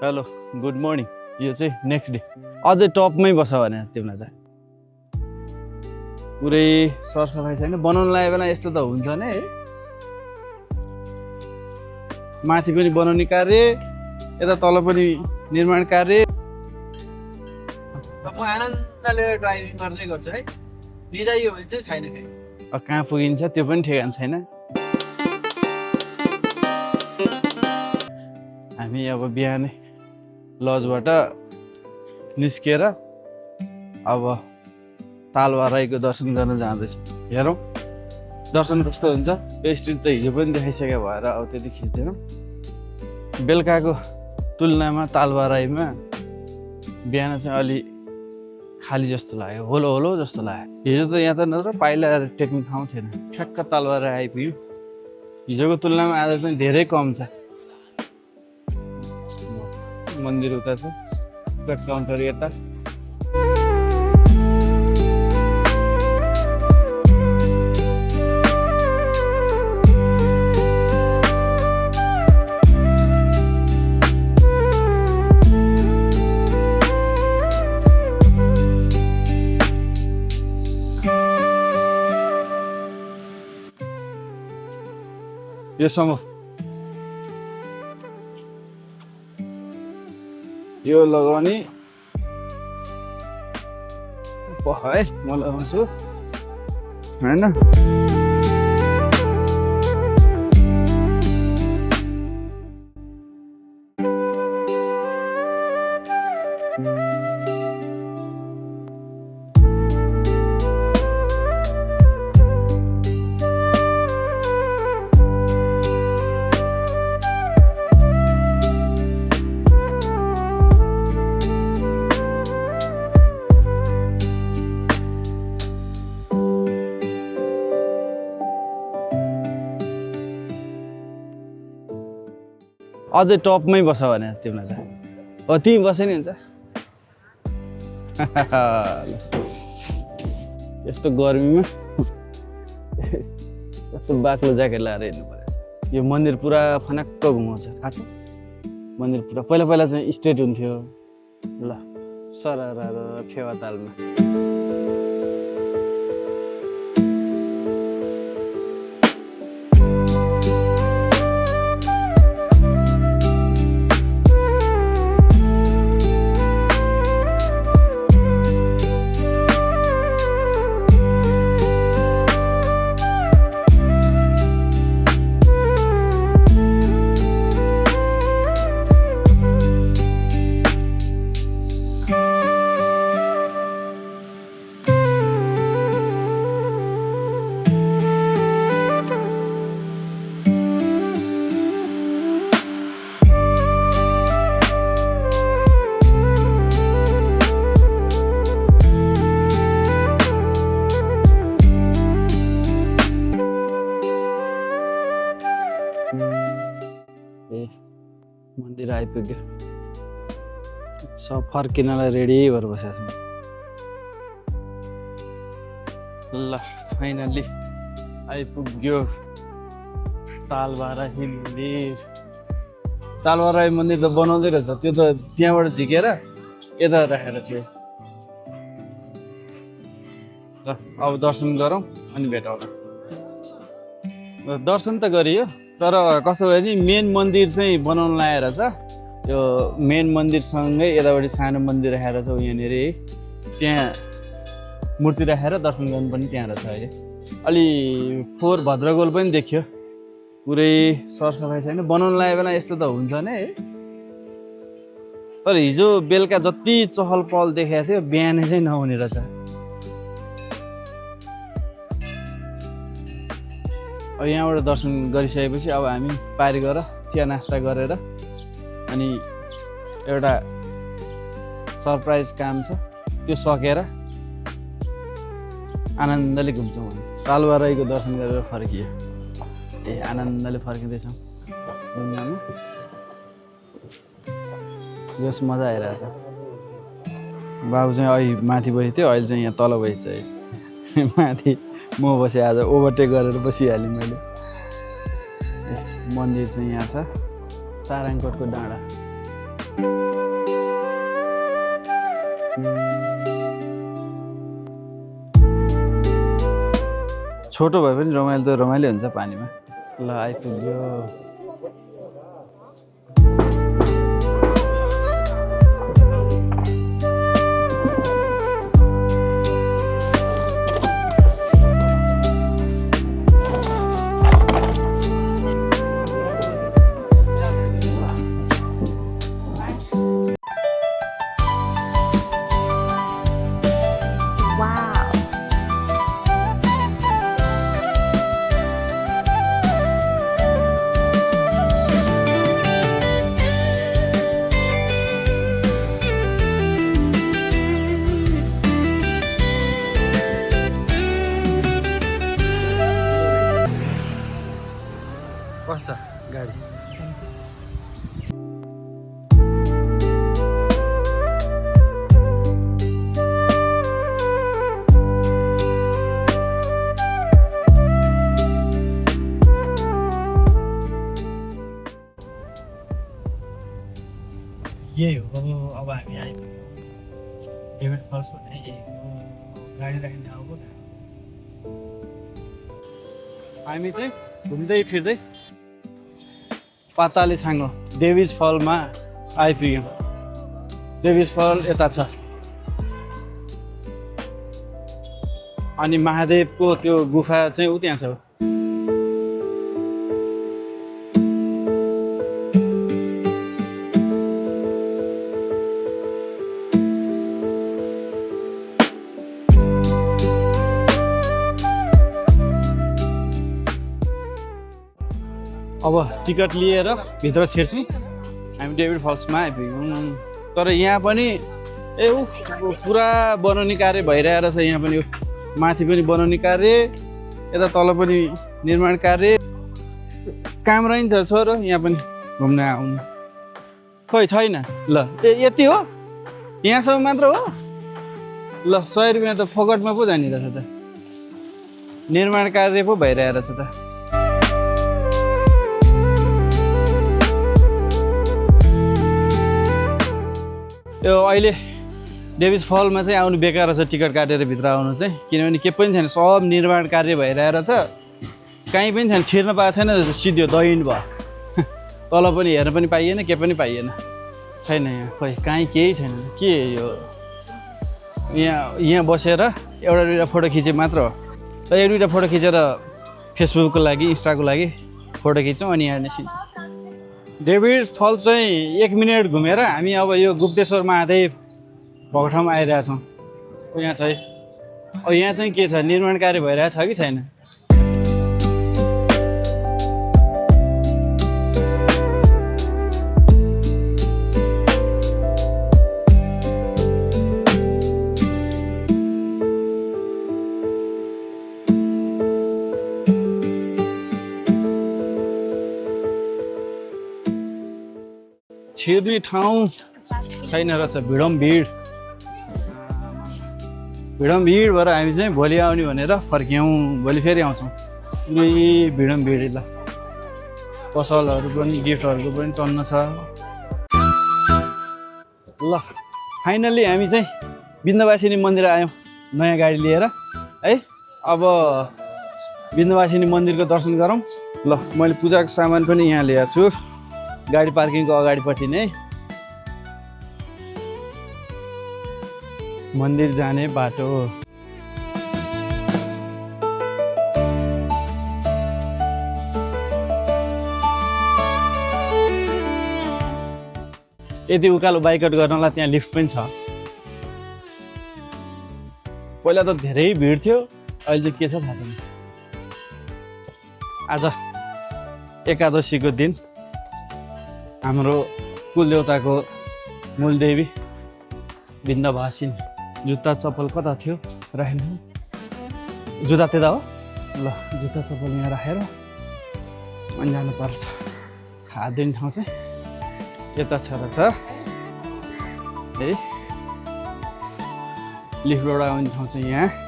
Hello good morning. यो चाहिँ next day अझै टपमै बस भने तिमीलाई त पुरै सरसफाइ छैन। बनाउनु लागेको बेला यस्तो त हुन्छ नै है। माथि पनि बनाउने कार्य, यता तल पनि निर्माण कार्य। म आनन्द लिएर ड्राइभिङ गर्दै गर्छु है। लिँदाइयो भने चाहिँ छैन फेरि। कहाँ पुगिन्छ त्यो पनि ठेगान छैन। हामी अब बिहानै लजबाट निस्केर अब तालवाराईको दर्शन गर्न जाँदैछ। हेरौँ दर्शन कस्तो हुन्छ। यो स्ट्रिट त हिजो पनि देखाइसकेको भएर अब त्यति खिच्दैनौँ। बेलुकाको तुलनामा तालवाराईमा बिहान चाहिँ अलि खाली जस्तो लाग्यो, होलो होलो जस्तो लाग्यो। हिजो त यहाँ त नत्र पाइला टेक्ने ठाउँ थिएन। ठ्याक्क तालवाराई आइपुग्यो। हिजोको तुलनामा आज चाहिँ धेरै कम छ। मन्दिर उता छ, टिकट काउन्टर यता। योसँग यो लगाउने है, म लगाउँछु होइन। अझै टपमै बस भने तिमीलाई त हो, तिमी बसे नि हुन्छ। यस्तो गर्मीमा यस्तो बाक्लो ज्याकेट लगाएर हिँड्नु पर्यो। यो मन्दिर पुरा फनाक्क घुमाउँछ थाहा छ। मन्दिर पुरा पहिला पहिला चाहिँ स्ट्रेट हुन्थ्यो। ल सरर फेवातालमा मन्दिर आइपुग्यो। सब फर्किनलाई रेडी भएर बसेको छु। ल फाइनल्ली आइपुग्यो तालवाराई मन्दिर। तालवाराई मन्दिर त बनाउँदै रहेछ, त्यो त त्यहाँबाट झिकेर यता राखेर थियो। ल अब दर्शन गरौँ अनि भेटौँ। दर्शन त गरियो, तर कसो भयो नि मेन मन्दिर चाहिँ बनाउनु लागेर छ। यो मेन मन्दिरसँगै यतापट्टि सानो मन्दिर राखेर छ यहाँनिर है। त्यहाँ मूर्ति राखेर दर्शन गर्नु पनि त्यहाँ रहेछ। अहिले अलि फोहोर भद्रगोल पनि देखियो। पुरै सरसफाइ छैन। बनाउनु लागेको बेला यस्तो त हुन्छ नै है। तर हिजो बेलुका जति चहल पहल देखाएको थियो बिहानै चाहिँ नहुने रहेछ। अब यहाँबाट दर्शन गरिसकेपछि अब हामी पारी गएर चिया नास्ता गरेर अनि एउटा सरप्राइज काम छ त्यो सकेर आनन्दले घुम्छौँ। भने तालवाराईको दर्शन गरेर फर्कियो। आनन्दले फर्किँदैछौँ ढुङ्गामा। जस मजा आइरहेको छ। बाबु चाहिँ अहिले माथि बसेको थियो, अहिले चाहिँ यहाँ तल बसेछ है। माथि म बसेँ, आज ओभरटेक गरेर बसिहालेँ मैले। मन्दिर चाहिँ यहाँ छ, सारङकोटको डाँडा। छोटो भए पनि रमाइलो त रमाइलो हुन्छ पानीमा ल आइपुग्यो Wow. कस्तो गाडी यही हो अब हामी आइपुग्यौँ डेभिड फल्स भन्ने यही हो गाडी राख्ने ठाउँ पो हामी चाहिँ घुम्दै फिर्दै पाताले छाङ्गो देवीज फलमा आइपुग्यौँ देवीज फल यता छ अनि महादेवको त्यो गुफा चाहिँ उ त्यहाँ छ अब टिकट लिएर भित्र छिर्छौँ हामी डेभिड फल्समा आइपुग्यौँ तर यहाँ पनि ए ऊ पुरा बनाउने कार्य भइरहेको छ यहाँ पनि माथि पनि बनाउने कार्य यता तल पनि निर्माण कार्य काम रहन्छ छोरो यहाँ पनि घुम्न आउनु खोइ छैन ल यति हो यहाँसम्म मात्र हो ल 100 रुपियाँ त फोकटमा पो जाने रहेछ त निर्माण कार्य पो भइरहेको छ त यो अहिले डेभिज फलमा चाहिँ आउनु बेकार छ टिकट काटेर भित्र आउनु चाहिँ किनभने के पनि छैन सब निर्माण कार्य भइरहेको छ कहीँ पनि छैन छिर्न पाएको छैन सिधो दैन भयो तल पनि हेर्न पनि पाइएन के पनि पाइएन छैन यहाँ खोइ कहीँ केही छैन के यो यहाँ बसेर एउटा दुईवटा फोटो खिचे मात्र हो र एक दुईवटा फोटो खिचेर फेसबुकको लागि इन्स्टाको लागि फोटो खिच्छौँ अनि यहाँ निस्किन्छौँ डेभिड फल चाहिँ 1 मिनट घुमेर हामी अब यो गुप्तेश्वर महादेव भएको ठाउँमा आइरहेछौँ यहाँ चाहिँ अब यहाँ चाहिँ के छ निर्माण कार्य भइरहेको छ कि छैन छिर्ने ठाउँ छैन रहेछ भिड भिड भएर हामी चाहिँ भोलि आउने भनेर फर्क्यौँ भोलि फेरि आउँछौँ भिड ल पसलहरू पनि गिफ्टहरूको पनि टन्न छ ल फाइनल्ली हामी चाहिँ विन्ध्यवासिनी मन्दिर आयौँ नयाँ गाडी लिएर है अब विन्ध्यवासिनी मन्दिरको दर्शन गरौँ ल मैले पूजाको सामान पनि यहाँ ल्याएको छु गाडी पार्किङको अगाडिपट्टि नै मन्दिर जाने बाटो यदि उकालो बाइकआउट गर्नलाई त्यहाँ लिफ्ट पनि छ पहिला त धेरै भिड थियो अहिले चाहिँ के छ थाहा छैन आज एकादशीको दिन हाम्रो कुलदेवताको मूलदेवी विन्ध्यवासिनी जुत्ता चप्पल कता थियो राख्नु जुत्ता त्यता हो ल जुत्ता चप्पल यहाँ राखेर अनि जानुपर्छ हात धुने ठाउँ चाहिँ यता छ रहेछ है लिफ्टबाट आउने ठाउँ चाहिँ यहाँ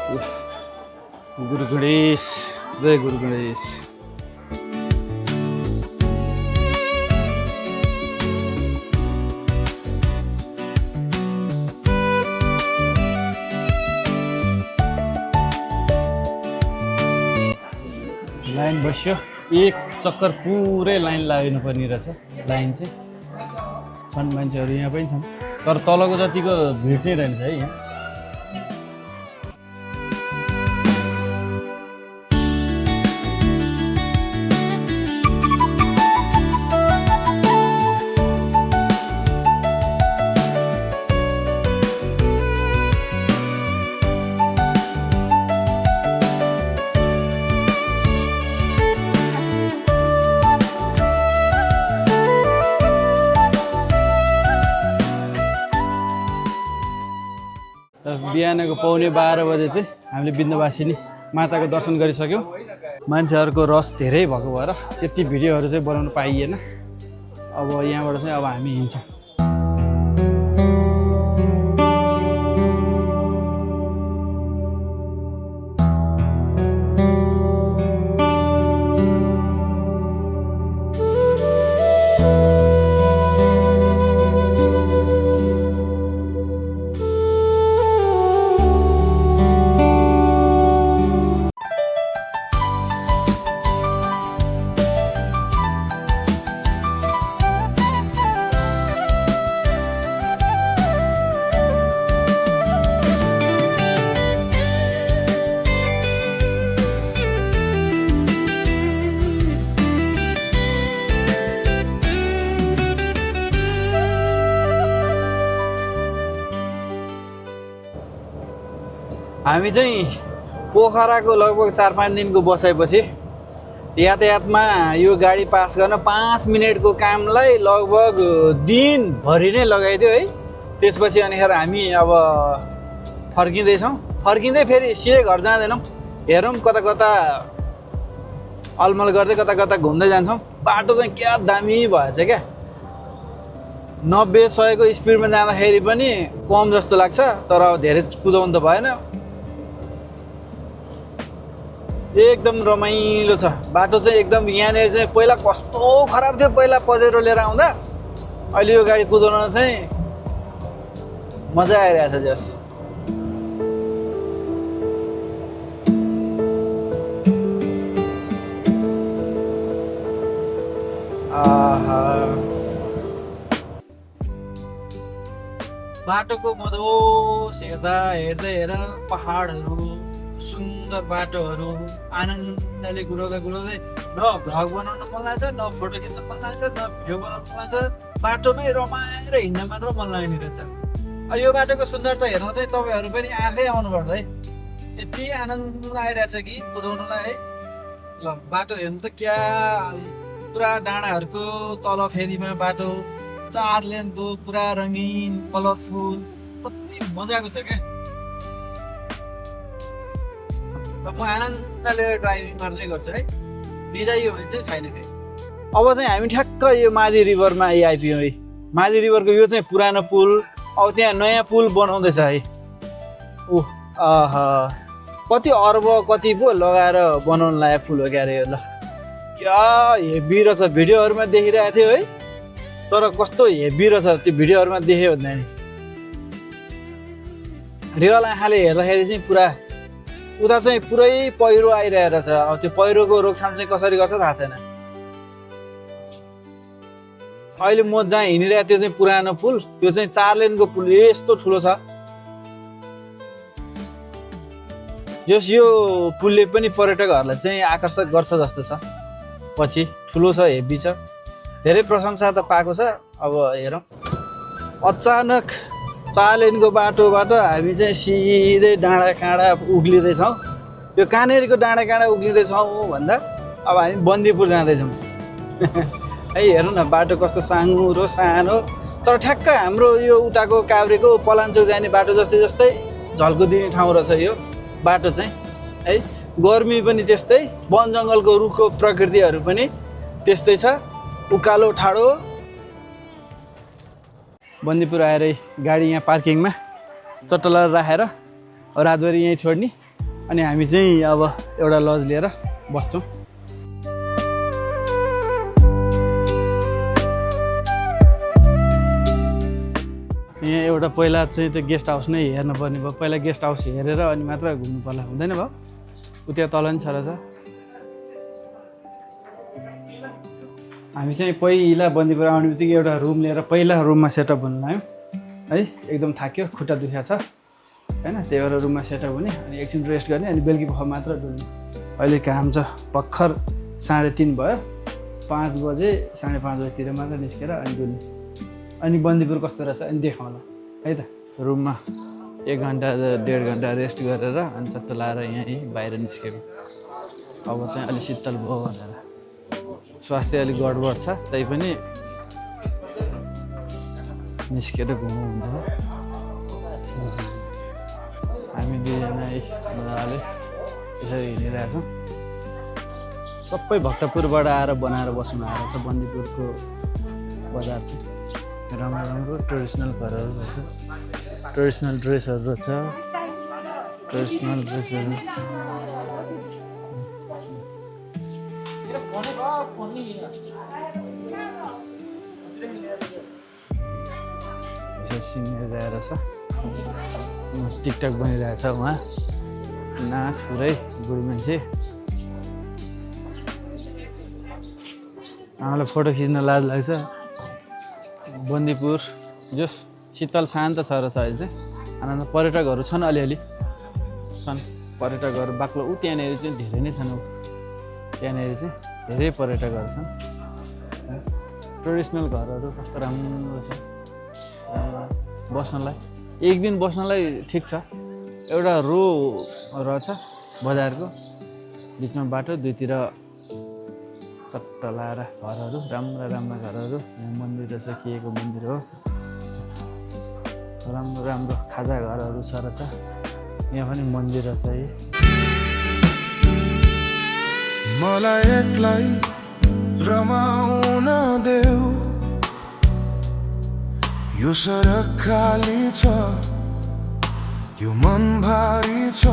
गुरु गणेश, जय गुरु गणेश। लाइन बस्यो, एक चक्कर पुरै लाइन लाग्नुपर्ने रहेछ। लाइन चाहिँ छन् मान्छेहरू यहाँ पनि छन्, तर तलको जतिको भिड चाहिँ रहेछ है यहाँ। बिहानको पौने 12 बजे चाहिँ हामीले विन्ध्यवासिनी माताको दर्शन गरिसक्यौँ। मान्छेहरूको रस धेरै भएको भएर त्यति भिडियोहरू चाहिँ बनाउनु पाइएन। अब यहाँबाट चाहिँ अब हामी हिँड्छौँ। हामी चाहिँ पोखराको लगभग 4-5 दिनको बसाइपछि यातायातमा यो गाडी पास गर्न 5 मिनटको कामलाई लगभग दिनभरि नै लगाइदियो है। त्यसपछि अनिखेर हामी अब फर्किँदैछौँ। फर्किँदै फेरि सिधै घर जाँदैनौँ, हेरौँ कता कता अलमल गर्दै कता कता घुम्दै जान्छौँ। बाटो चाहिँ क्या दामी भएछ क्या, 90-100 को स्पिडमा जाँदाखेरि पनि कम जस्तो लाग्छ, तर अब धेरै कुदाउनु त भएन। एकदम रमाइलो छ बाटो चाहिँ एकदम। यहाँनिर चाहिँ पहिला कस्तो खराब थियो, पहिला पजेरो लिएर आउँदा। अहिले यो गाडी कुदाउन चाहिँ मजा आइरहेछ जस। आहा, बाटोको मधोस हेर्दा हेर्दै हेर पहाडहरू, सुन्दर बाटोहरू, आनन्दले गुराउँदै न भ्लग बनाउन मन लाग्छ, न फोटो खिच्न मन लाग्छ, न भिडियो बनाउन मन लाग्छ। बाटोमै रमाएर हिँड्न मात्र मन लाग्ने रहेछ। यो बाटोको सुन्दरता हेर्न चाहिँ तपाईँहरू पनि आफै आउनुपर्छ है। यति आनन्द आइरहेछ कि कुदाउनलाई है। ल बाटो हेर्नु त क्या, पुरा डाँडाहरूको तल फेदीमा बाटो, 4 लेनको पुरा रङ्गीन कलरफुल, कति मजाको छ क्या। म आनन्दले ड्राइभिङ गर्दै गर्छु है, बिदाई हुने चाहिँ छैन फेरि। अब चाहिँ हामी ठ्याक्क यो मादी रिभरमा आइपुग्यौँ है। मादी रिभरको यो चाहिँ पुरानो पुल, अब त्यहाँ नयाँ पुल बनाउँदैछ है। ओह आहा, कति अर्ब कति पो लगाएर बनाउनु लागेको पुल हो क्या अरे यो। ल क्या हेभी रहेछ, भिडियोहरूमा देखिरहेको थियो है, तर कस्तो हेभी रहेछ त्यो भिडियोहरूमा देख्यो भन्दा नि। रियल आँखाले हेर्दाखेरि चाहिँ पुरा उता चाहिँ पुरै पहिरो आइरहेको छ। अब त्यो पहिरोको रोकथाम चाहिँ कसरी गर्छ थाहा छैन। अहिले म जहाँ हिँडिरहेको त्यो चाहिँ पुरानो पुल, त्यो चाहिँ 4 लेनको पुल यस्तो ठुलो छ। यो पुलले पनि पर्यटकहरूलाई चाहिँ आकर्षक गर्छ जस्तो छ। पछि ठुलो छ, हेभी छ, धेरै प्रशंसा त पाएको छ। अब हेरौँ, अचानक 4 लेनको बाटोबाट हामी चाहिँ सिधै डाँडा काँडा उक्लिँदैछौँ। यो कहाँनिरको डाँडा काँडा उक्लिँदैछौँ भन्दा अब हामी बन्दीपुर जाँदैछौँ है। हेरौँ न बाटो कस्तो साँगुरो सानो, तर ठ्याक्क हाम्रो यो उताको काभ्रेको पलाञ्चोक जाने बाटो जस्तै जस्तै झल्को दिने ठाउँ रहेछ यो बाटो चाहिँ है। गर्मी पनि त्यस्तै, वन जङ्गलको रुखको प्रकृतिहरू पनि त्यस्तै छ, उकालो ठाडो। बन्दीपुर आएर गाडी यहाँ पार्किङमा चट्टलर राखेर रातभरि यहीँ छोड्ने। अनि हामी चाहिँ अब एउटा लज लिएर बस्छौँ। यहाँ एउटा पहिला चाहिँ त्यो गेस्ट हाउस नै हेर्नुपर्ने भयो। पहिला गेस्ट हाउस हेरेर अनि मात्र घुम्नु पर्ला, हुँदैन भयो? उता तल नि छ रहेछ। हामी चाहिँ पहिला बन्दीपुर आउने बित्तिकै एउटा रुम लिएर पहिला रुममा सेटअप हुन लाग्यौँ है। एकदम थाक्यो, खुट्टा दुखेको छ होइन, त्यही भएर रुममा सेटअप हुने अनि एकछिन रेस्ट गर्ने अनि बेलुकी पख मात्र डुल्ने। अहिले काम छ, भर्खर 3:30 भयो, 5 बजे 5:30 बजीतिर मात्र निस्केर अनि डुल्ने। अनि बन्दीपुर कस्तो रहेछ अनि देखाउँला है त। रुममा 1 घन्टा 1.5 घन्टा रेस्ट गरेर अनि चट्ट लाएर यहीँ बाहिर निस्क्यौँ। अब चाहिँ अलि शीतल भयो भनेर। स्वास्थ्य अलिक गडबड छ, तैपनि निस्केर घुम्नु हुन्छ। हामी दुईजना मजाले यसरी हिँडिरहेछौँ। सबै भक्तपुरबाट आएर बनाएर बस्नु आएर छ। बन्दीपुरको बजार चाहिँ राम्रो राम्रो ट्रेडिसनल घरहरू रहेछ, ट्रेडिसनल ड्रेसहरू छ, ट्रेडिसनल ड्रेसहरू। सिँगार रहेछ, टिकटक बनिरहेछ उहाँ, नाच पुरै बुढी मान्छे। आमालाई फोटो खिच्न लाज लाग्छ। बन्दीपुर जस शीतल शान्त छ रहेछ अहिले चाहिँ। अनि पर्यटकहरू छन्, अलिअलि छन् पर्यटकहरू। बाक्लो ऊ त्यहाँनिर चाहिँ धेरै नै छन्, त्यहाँनिर चाहिँ धेरै पर्यटकहरू छन्। ट्रेडिसनल घरहरू कस्तो राम्रो छ बस्नलाई। एक दिन बस्नलाई ठिक छ। एउटा रो रहेछ बजारको बिचमा बाटो, दुईतिर चट्ट लाएर घरहरू, राम्रा राम्रा घरहरू। यहाँ मन्दिर रहेछ, के को मन्दिर हो, राम्रो राम्रो खाजा घरहरू छ रहेछ। यहाँ पनि मन्दिर रहेछ है। मलाई एक्लै रमाउन देऊ, यो सडक खाली छ, यो मन भारी छ।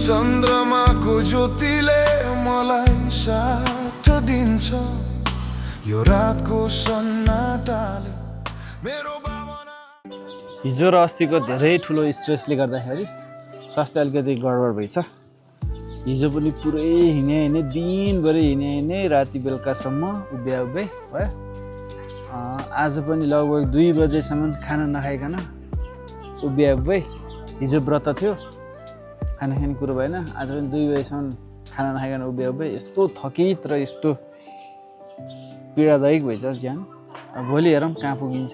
चन्द्रमाको ज्योतिले मलाई साथ दिन्छ, यो रातको सन्नाटाले मेरो भावना। हिजो र अस्तिको धेरै ठुलो स्ट्रेसले गर्दाखेरि स्वास्थ्य अलिकति गडबड भएछ। हिजो पनि पुरै हिँडे दिनभरि हिँडे राति बेलुकासम्म उभ्या भयो। आज पनि लगभग 2 बजेसम्म खाना नखाइकन उभ्या भयो। हिजो व्रत थियो, खाना खाने कुरो भएन। आज पनि 2 बजेसम्म खाना नखाइकन उभ्या भयो। यस्तो थकित र यस्तो पीडादायक भएछ ज्यान। भोलि हेरौँ कहाँ पुगिन्छ।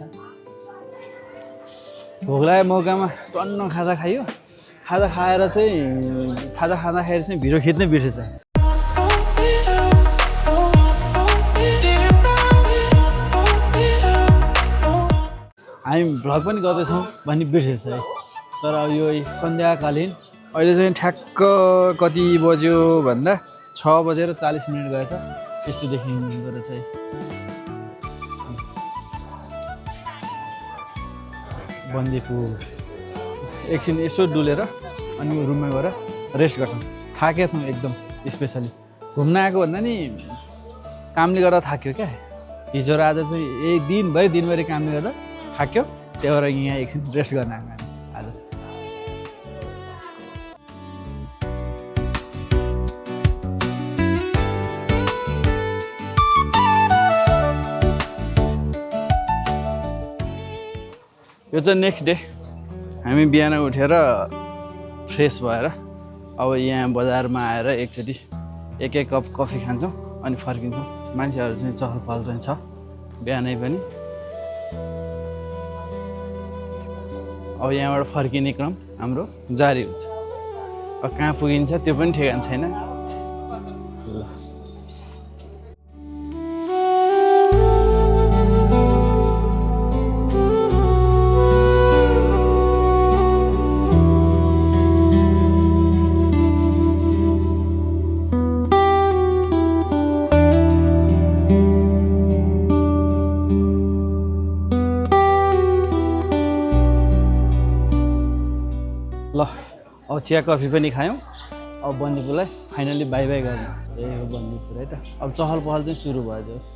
भोक लागेको मौकामा टन्न खाजा खायो। खाजा खाएर चाहिँ खाजा खाँदाखेरि चाहिँ भिडियो खिच्नै बिर्सेछ। हामी भ्लग पनि गर्दैछौँ भन्ने बिर्सेछ है। तर अब यो सन्ध्याकालीन अहिले चाहिँ ठ्याक्क कति बज्यो भन्दा 6:40 गएछ। यस्तो देखिँदो रहेछ है। बन्दीपुर एकछिन यसो डुलेर अनि रुममा गएर रेस्ट गर्छौँ। थाकेका छौँ एकदम। स्पेसली घुम्न आएको भन्दा नि कामले गर्दा थाक्यो क्या। हिजो र आज चाहिँ एक दिनभरि कामले गर्दा थाक्यो। त्यही भएर यहाँ एकछिन रेस्ट गर्न आएको हामी आज। यो चाहिँ नेक्स्ट डे। हामी बिहान उठेर फ्रेस भएर अब यहाँ बजारमा आएर एकचोटि एक कप कफी खान्छौँ अनि फर्किन्छौँ। मान्छेहरू चाहिँ चहल पहल चाहिँ छ बिहानै पनि। अब यहाँबाट फर्किने क्रम हाम्रो जारी हुन्छ। अब कहाँ पुगिन्छ त्यो पनि ठेगान छैन। ल अब अब चिया कफी पनि खायौँ अब बन्दीपुरलाई फाइनली बाई बाई गर्नु यही हो बन्दीपुर है त अब चहल पहल चाहिँ सुरु भयो जस